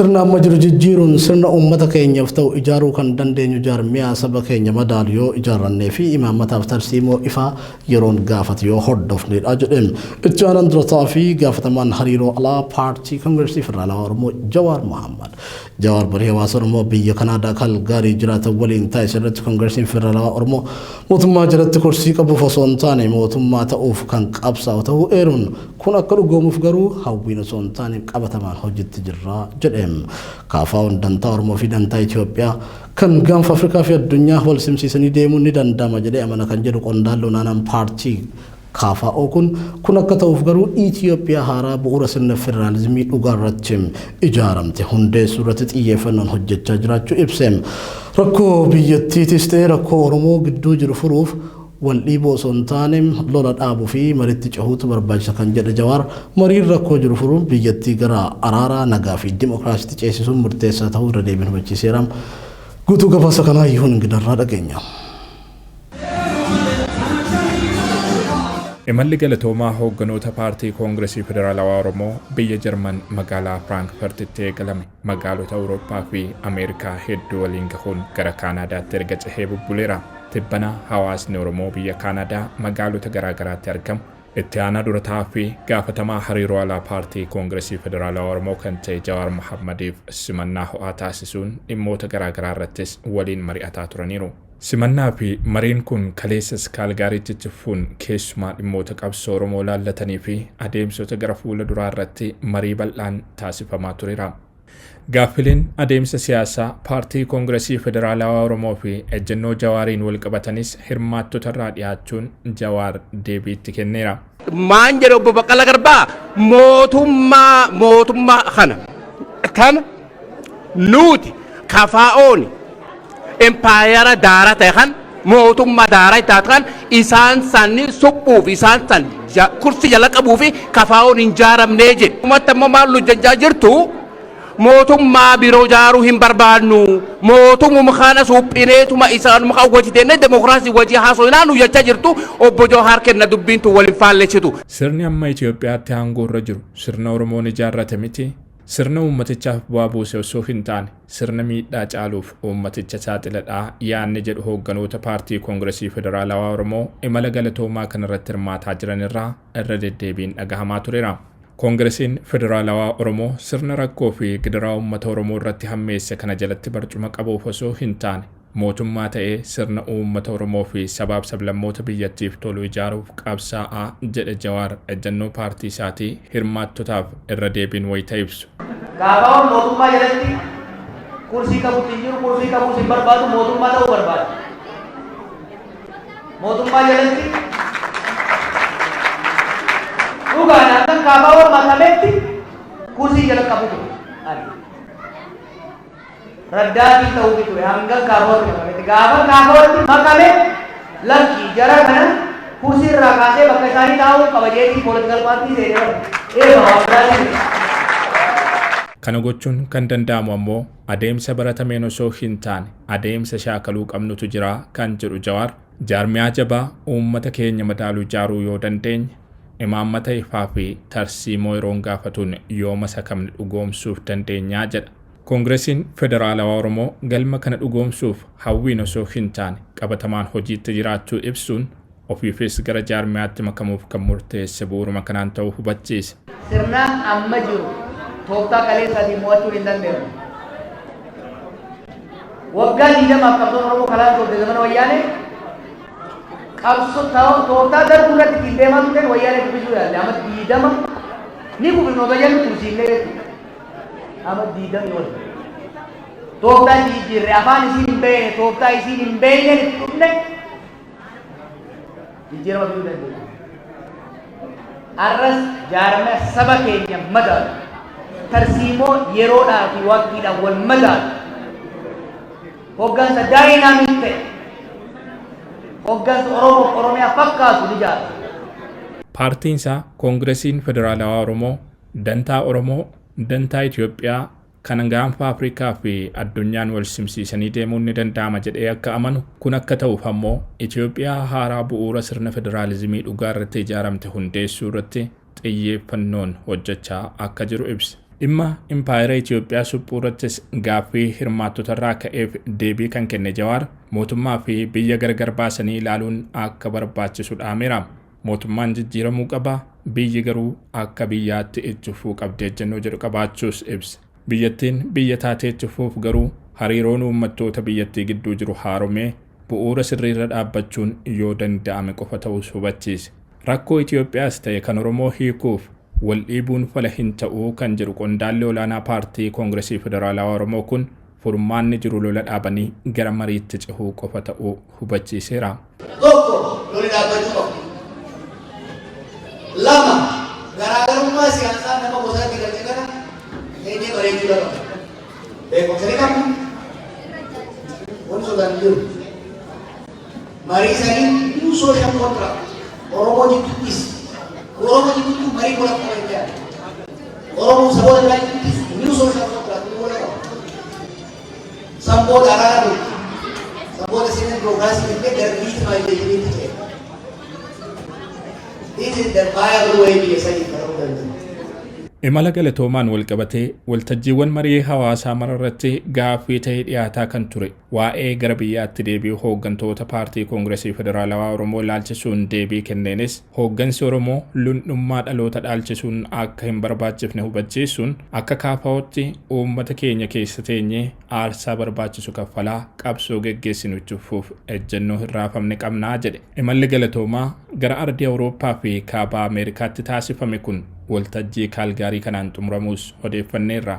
Sirna amma jiru jijjiiruun sirna uummata keenyaaf ta'u ijaaruu kan dandeenyu jaarmiyaa saba keenya madaalu yoo ijaarrannee fi imaammataaf tarsiimoo ifaa yeroon gaafatu yoo hordofnedha jedhe. Itti aanaan durataa fi gaafatamaan hariiroo alaa paartii Kongiresii Federaalawaa Oromoo Jawaar Mohammad. Jawaar marii hawaasa Oromoo biyya Kanaadaa Kaalgaarii jiraatan waliin taasise irratti Kongiresiin Federaalawaa Oromoo mootummaa jalatti kursii qabuuf osoo hin taane mootummaa ta'uuf kan qabsaa'u ta'uu eeruun Kun akka dhugoomuuf garuu hawwiin osoo hin taane qabatamaan hojitti jirra jedhe. KFOn dantaa Oromoo fi dantaa Itoophiyaa kan Gaanfa Afrikaa fi addunyaa wal simsiisanii deemuun ni danda'ama jedhee amana kan jedhu qondaalli olaanaan paartii KFO kun, kun akka ta'uuf garuu Itoophiyaa haaraa bu'uura sirna federaalizimii dhugaa irratti ijaaramte hundeessuu irratti xiyyeeffannoon hojjechaa jiraachuu ibse. Rakkoo biyyattiitis ta'e rakkoo Oromoo gidduu jiru furuuf Wal dhiibuu osoo hin taane lola dhaabuu fi maritti cehuutu barbaachisa kan jedhe Jawaar, mariin rakkoo jiru furuun biyyattii gara araaraa, nagaa fi dimokiraasiitti ceesisuun murteessaa ta'uu irra deebiin hubachiiseera. Guutuu gabaasa kanaa Yihuun Ingidaarraa dhageenya. Imalli galatoomaa hoogganoota Paartii Koongiresii Federaalawaa Oromoo biyya Jarman magaalaa Firaankfartitti eegalame magaalota Awurooppaa fi Ameerikaa hedduu waliin gahuun gara Kaanaadaatti erga cehee bubbuleera. Tibbana hawaasni Oromoo biyya Kaanaadaa magaalota garaa garaatti argamu Itti aanaa dura taa'aa fi gaafatamaa hariiroo alaa Paartii Koongiresii Federaalawaa Oromoo kan ta'e Jawaar Mohaammadiif simannaa ho'aa taasisuun dhimmoota garaa garaa irrattis waliin mari'ataa turaniiru. Simannaa fi mariin kun kaleessas Kaalgaariitti itti fufuun keessumaa dhimmoota qabsoo Oromoo ilaallatanii fi adeemsota gara fuula duraa irratti marii bal'aan taasifamaa tureera. Gaaffileen adeemsa siyaasaa Paartii Koongirasii Federaalawaa Oromoo fi ejjennoo Jawaariin walqabatanis hirmaattotarraa dhiyaachuun Jawaar deebii itti kenneera. Maan jedhe obbo Baqqala Garbaa mootummaa mootummaa kana kana nuuti kafaa'ooni empaayara daara ta'e kan mootummaa daara taate kan isaan sanni suphuuf isaan san kursi jala qabuu fi kafaa'oon hin jaaramnee jedhe. Ummatti ammoo maal nu jechaa jirtu mootummaa biroo jaaruu hin barbaadnu mootumuma kana suphineetuma isaanuma kan wajji teennee demokiraasii wajji haasofnaa nu jechaa jirtu obbo Jawhaar kenna dubbiin tun wal hin faallessitu. Sirni amma Itoophiyaatti aangoorra jiru sirna Oromoon ijaarrate miti. Sirna uummatichaaf bu'aa buuse osoo hin taane sirna miidhaa caaluuf uummaticha saaxiladha yaadni jedhu hoogganoota Paartii Koongirasii Federaalawaa Oromoo imala galatoomaa kanarratti hirmaataa jiran irraa irra deddeebiin dhagahamaa tureera. Koongiresiin Federaalawaa Oromoo sirna rakkoo fi gidiraa uummata Oromoo irratti hammeesse kana jalatti barcuma qabuuf osoo hin taane mootummaa ta'ee sirna uummata Oromoo fi sabaaf sablammoota biyyattiif tolu ijaaruuf qabsaa'a jedhe Jawaar ejjennoo paartii isaatii hirmaattotaaf irra deebiin wayita ibsu. KFOn mootummaa jalatti kursii qabutti hin jiru, kursii qabuus hin barbaadu, mootummaa ta'uu barbaada. Mootummaa jalatti dhugaadhaan kan KFOn makametti kursii jala qabu ture. Ani. Raddaatii ta'uufi ture hangan KFOtti makametti. Gaafan KFOtti makame lakkii jara kana kursii irraa kaasee bakka isaanii taa'uu qaba jeetiin political party seenee bara. Eeba waan biraatii miti. Kana gochuun kan danda'amu ammoo adeemsa baratameen osoo hin taane adeemsa shaakaluu qabnutu jira kan jedhu Jawaar, jaarmiyaa jabaa uummata keenya madaalu ijaaruu yoo dandeenye imaammata ifaa fi tarsiimoo yeroon gaafatuun yoo masakamne dhugoomsuuf dandeenya jedha. Koongiresiin Federaalawaa Oromoo galma kana dhugoomsuuf hawwiin osoo hin taane qabatamaan hojiitti jiraachuu ibsuun, ofiifis gara jaarmiyaatti makamuuf kan murteesse bu'uuruma kanaan ta'uu hubachiise. Sirna amma jiru tooftaa kaleessaatiin mo'achuun hin danda'amu. Waggaa 20f qabsoon Oromoo kalaan turte zamana Wayyaanee qabsoo tooftaa darbuu irratti ittiin deemaa turteen Wayyaanee kuffisuu yaalle. Amma 20 ni kuffifna osoo jennu tursiifnee jechuudha. Ama diidamii ol. Tooftaa itti jijjiirre afaan isiin hin beekne tooftaa isiin hin beekneen itti dhufne jijjiirama fiduu dandeenya. Arras jaarmaya saba keenya madaalu tarsiimoo yeroodhaa fi waqtiidhaan wal madaalu hoggansa daayinaamik ta'e hoggansa Oromoof Oromiyaa fakkaatu ni jaara. Paartiin isaa Koongiresiin Federaalawaa Oromoo Dantaa Oromoo, dantaa Itoophiyaa, kan Gaanfa Afrikaa fi addunyaan wal simsiisanii deemuun ni danda'ama jedhee akka amanu, kun akka ta'uuf ammoo Itoophiyaa haaraa bu'uura sirna federaalizimii dhugaa irratti ijaaramte hundeessuu irratti xiyyeeffannoon hojjechaa akka jiru ibse. Dhimma impaayera Itoophiyaa suphuu irrattis gaaffii hirmaattotarraa ka'eef deebii kan kenne Jawaar, mootummaa fi biyya gargar baasanii ilaaluun akka barbaachisu dhaameera. Mootummaan jijjiiramuu qaba, biyyi garuu akka biyyaatti itti fufuu qabdi ejjennoo jedhu qabaachuus ibse. Biyyattiin biyya taatee itti fufuuf garuu hariiroon uummattoota biyyattii gidduu jiru haaromee bu'uura sirriirra dhaabbachuun yoo danda'ame qofa ta'us hubachiise. Rakkoo Itoophiyaas ta'e kan Oromoo hiikuuf wal dhiibuun fala hin ta'uu kan jedhu qondaalli olaanaa Paartii Koongiresii Federaalawaa Oromoo kun, furmaanni jiru lola dhaabanii gara mariitti cehuu qofa ta'uu hubachiiseera. Tokko, lolli dhaabbachuu qabu. Lama, garaagarummaa siyaasaa nama gosaatti galche kana teenyee bareechuu qaba. Beekumsa ni qabna. Wanti sodaan hin jiru. Marii sanii, new social contract, Oromoo jidduuttis, Oromoo jidduutti marii godhamuu qaba jechaadha. Oromoo saboota biraa jidduuttis new social contract ni godhamuu qaba. San booda araara dhufu. San booda sirna dimookiraasii fiddee gara legitimizationiitti ce'e. This is the viable way biyya sanii ta'uu danda'u. Imala Galatoomaan walqabatee waltajjiiwwan marii hawaasaa mara irratti gaaffii ta'ee dhiyaataa kan ture waa'ee gara biyyaatti deebi'uu hooggantoota Paartii Koongiresii Federaalawaa Oromoo ilaalchisuun deebii kenneenis, hooggansi Oromoo lundhummaa dhaloota dhaalchisuun akka hin barbaachifne hubachiisuun, akka KFO'tti uummata keenya keessa teenyee aarsaa barbaachisu kaffalaa qabsoo geggeessinu itti fufuuf ejjennoo hin raafamne qabnaa jedhe. Imalli Galatoomaa gara ardii Awurooppaa fi kaabaa Ameerikaatti taasifame kun waltajjii Kaalgaarii kanaan xumuramuus odeeffanneerra.